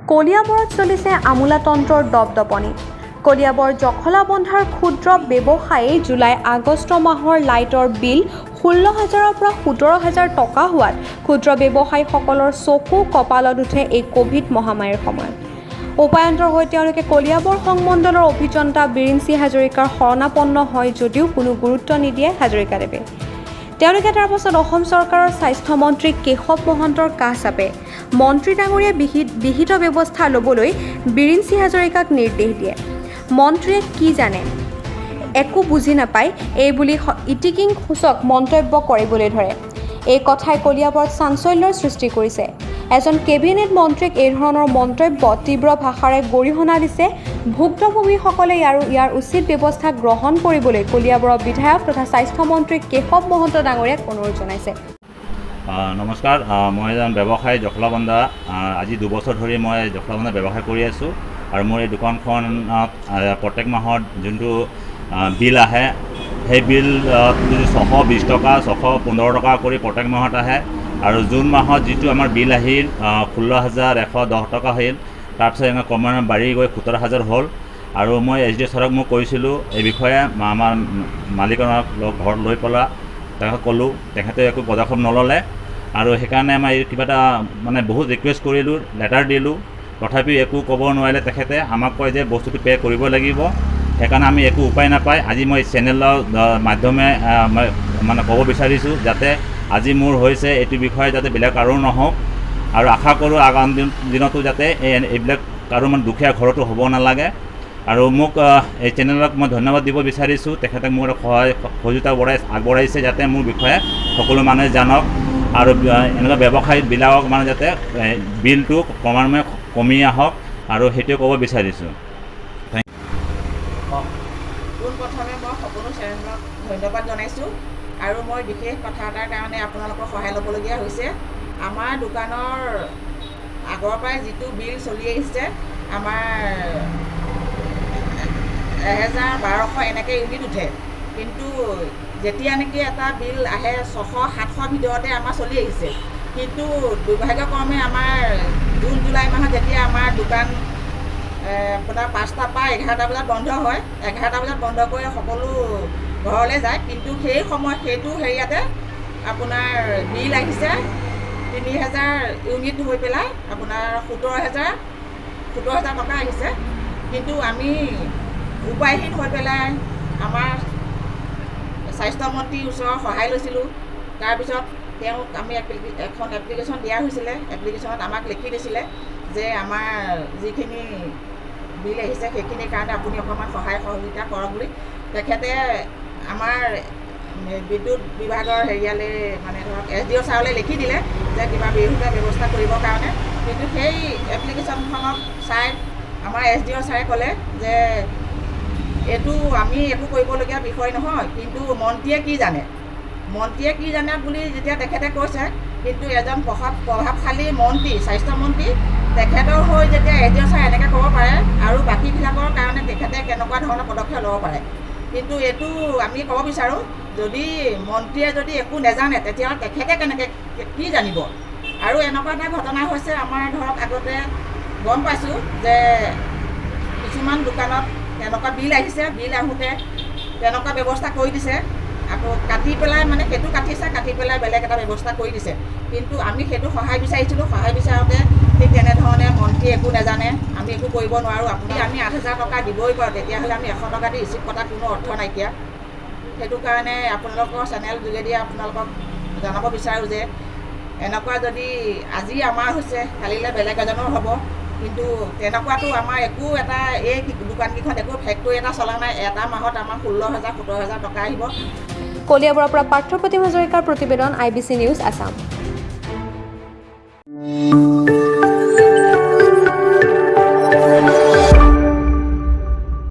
কলিয়াবৰত চলিছে আমোলাতন্ত্ৰৰ দপদপনি। কলিয়াবৰ জখলাবন্ধাৰ ক্ষুদ্ৰ ব্যৱসায়ী জুলাই আগষ্ট মাহৰ লাইটৰ বিল 16 হাজাৰৰ পৰা 17 হাজাৰ টকা হোৱাত ক্ষুদ্ৰ ব্যৱসায়ীসকলৰ চকু কপালত উঠে এই ক'ভিড মহামাৰীৰ সময়ত। উপায়ন্তৰ হৈ তেওঁলোকে কলিয়াবৰ সংমণ্ডলৰ অভিযন্তা বিৰিঞ্চি হাজৰিকাৰ শৰণাপন্ন হয় যদিও কোনো গুৰুত্ব নিদিয়ে হাজৰিকাদেৱে। তেওঁলোকে তাৰ পাছত অসম চৰকাৰৰ স্বাস্থ্যমন্ত্ৰী কেশৱ মহন্তৰ কাষ চাপে। মন্ত্ৰী ডাঙৰীয়াই বিহিত ব্যৱস্থা ল'বলৈ বিৰিঞ্চি হাজৰিকাক নিৰ্দেশ দিয়ে। মন্ত্ৰীয়ে কি জানে, একো বুজি নাপায় এই বুলি ইটিকিং সূচক মন্তব্য কৰিবলৈ ধৰে। এই কথাই কলিয়াবৰত চাঞ্চল্যৰ সৃষ্টি কৰিছে। এজন কেবিনেট মন্ত্ৰীক এই ধৰণৰ মন্তব্য তীব্ৰ ভাষাৰে গৰিহণা দিছে ভুক্তভোগীসকলে আৰু ইয়াৰ উচিত ব্যৱস্থা গ্ৰহণ কৰিবলৈ কলিয়াবৰৰ বিধায়ক তথা স্বাস্থ্যমন্ত্ৰী কেশৱ মহন্ত ডাঙৰীয়াক অনুৰোধ জনাইছে। নমস্কাৰ, মই এজন ব্যৱসায়ী জখলাবন্ধা। আজি 2 বছৰ ধৰি মই জখলাবন্ধা ব্যৱসায় কৰি আছোঁ আৰু মোৰ এই দোকানখনত প্ৰত্যেক মাহত যোনটো বিল আহে, সেই বিল 620 টকা, 615 টকা কৰি প্ৰত্যেক মাহত আহে। আৰু জুন মাহত যিটো আমাৰ বিল আহিল, 16,110 টকা আহিল। তাৰপিছত এনেকৈ ক্ৰমান্বয়ে বাঢ়ি গৈ 17 হাজাৰ হ'ল। আৰু মই এছ ডি অ' ছাৰক মই কৈছিলোঁ এই বিষয়ে, আমাৰ মালিকনক লগ ঘৰত লৈ পেলাই তেখেতক ক'লোঁ, তেখেতে একো পদক্ষেপ নল'লে। আৰু সেইকাৰণে আমাৰ এই কিবা এটা মানে বহুত ৰিকুৱেষ্ট কৰিলোঁ, লেটাৰ দিলোঁ, তথাপিও একো ক'ব নোৱাৰিলে। তেখেতে আমাক কয় যে বস্তুটো পে' কৰিব লাগিব। সেইকাৰণে আমি একো উপায় নাপায় আজি মই চেনেলৰ মাধ্যমে মই মানে ক'ব বিচাৰিছোঁ, যাতে আজি মোৰ হৈছে এইটো বিষয়ে যাতে বেলেগ কাৰো নহওক আৰু আশা কৰোঁ আগামী দিনতো যাতে এইবিলাক কাৰো মানে দুখীয়া ঘৰতো হ'ব নালাগে। আৰু মোক এই চেনেলক মই ধন্যবাদ দিব বিচাৰিছোঁ। তেখেতে মোৰ সহায় সহযোগিতা আগবঢ়াইছে, যাতে মোৰ বিষয়ে সকলো মানুহে জানক আৰু এনেকুৱা ব্যৱসায়ীবিলাকক মানে যাতে বিলটো ক্ৰমান্বয়ে কমি আহক আৰু সেইটোৱে ক'ব বিচাৰিছোঁ। পোনপ্ৰথমে মই সকলো চেনেলক ধন্যবাদ জনাইছোঁ আৰু মই বিশেষ কথা এটাৰ কাৰণে আপোনালোকৰ সহায় ল'বলগীয়া হৈছে। আমাৰ দোকানৰ আগৰ পৰাই যিটো বিল চলি আহিছে, আমাৰ 1000, 1200 এনেকৈ ইউনিট উঠে। কিন্তু যেতিয়া নেকি এটা বিল আহে, 600, 700 ভিতৰতে আমাৰ চলি আহিছে। কিন্তু দুৰ্ভাগ্যক্ৰমে আমাৰ জুন জুলাই মাহত যেতিয়া আমাৰ দোকান আপোনাৰ 5টাৰ পৰা 11টা বজাত বন্ধ হয়, 11টা বজাত বন্ধ কৰি সকলো ঘৰলৈ যায়। কিন্তু সেই সময় সেইটো হেৰিয়াতে আপোনাৰ বিল আহিছে 3000 ইউনিট হৈ পেলাই আপোনাৰ 17,000 টকা আহিছে। কিন্তু আমি উপায়হীন হৈ পেলাই আমাৰ স্বাস্থ্যমন্ত্ৰীৰ ওচৰৰ সহায় লৈছিলোঁ। তাৰপিছত তেওঁক আমি এখন এপ্লিকেশ্যন দিয়া হৈছিলে। এপ্লিকেশ্যনত আমাক লিখি দিছিলে যে আমাৰ যিখিনি বিল আহিছে, সেইখিনিৰ কাৰণে আপুনি অকণমান সহায় সহযোগিতা কৰক বুলি। তেখেতে আমাৰ বিদ্যুৎ বিভাগৰ হেৰিয়ালৈ, মানে ধৰক এছ ডি অ' ছাৰলৈ লিখি দিলে যে কিবা বিহিত ব্যৱস্থা কৰিবৰ কাৰণে। কিন্তু সেই এপ্লিকেশ্যনখনক চাই আমাৰ এছ ডি অ' ছাৰে ক'লে যে এইটো আমি একো কৰিবলগীয়া বিষয় নহয়, কিন্তু মন্ত্ৰীয়ে কি জানে, মন্ত্ৰীয়ে কি জানে বুলি যেতিয়া তেখেতে কৈছে, কিন্তু এজন প্ৰভাৱশালী মন্ত্ৰী, স্বাস্থ্যমন্ত্ৰী, তেখেতৰ হৈ যেতিয়া এছ ডি অ' ছাৰে এনেকৈ ক'ব পাৰে, আৰু বাকীবিলাকৰ কাৰণে তেখেতে কেনেকুৱা ধৰণৰ পদক্ষেপ ল'ব পাৰে? কিন্তু এইটো আমি ক'ব বিচাৰোঁ, যদি মন্ত্ৰীয়ে যদি একো নেজানে, তেতিয়াহ'লে তেখেতে কেনেকৈ কি জানিব? আৰু এনেকুৱা এটা ঘটনা হৈছে, আমাৰ ধৰক আগতে গম পাইছোঁ যে কিছুমান দোকানত তেনেকুৱা বিল আহিছে। বিল আহোঁতে তেনেকুৱা ব্যৱস্থা কৰি দিছে, আকৌ কাটি পেলাই, মানে সেইটো কাটিছে, কাটি পেলাই বেলেগ এটা ব্যৱস্থা কৰি দিছে। কিন্তু আমি সেইটো সহায় বিচাৰিছিলোঁ। সহায় বিচাৰোঁতে ঠিক তেনেধৰণে মন্ত্ৰীয়ে একো নাজানে, আমি একো কৰিব নোৱাৰোঁ, আপুনি আমি 8000 টকা দিবই পাৰোঁ, তেতিয়াহ'লে আমি 100 টকা দি ৰিচিপ্ট কটাৰ কোনো অৰ্থ নাইকিয়া। সেইটো কাৰণে আপোনালোকৰ চেনেল যোগেদি আপোনালোকক জনাব বিচাৰোঁ যে এনেকুৱা যদি আজি আমাৰ হৈছে, কালিলৈ বেলেগ এজনৰ হ'ব। কিন্তু তেনেকুৱাতো আমাৰ একো এটা এই দোকানকেইখন একো ফেক্টৰী এটা চলা নাই। এটা মাহত আমাৰ 16 হাজাৰ, 17 হাজাৰ টকা আহিব। কলিয়াবৰৰ পৰা পাৰ্থপ্ৰতিম হাজৰিকাৰ প্ৰতিবেদন, আই বি চি নিউজ আছাম।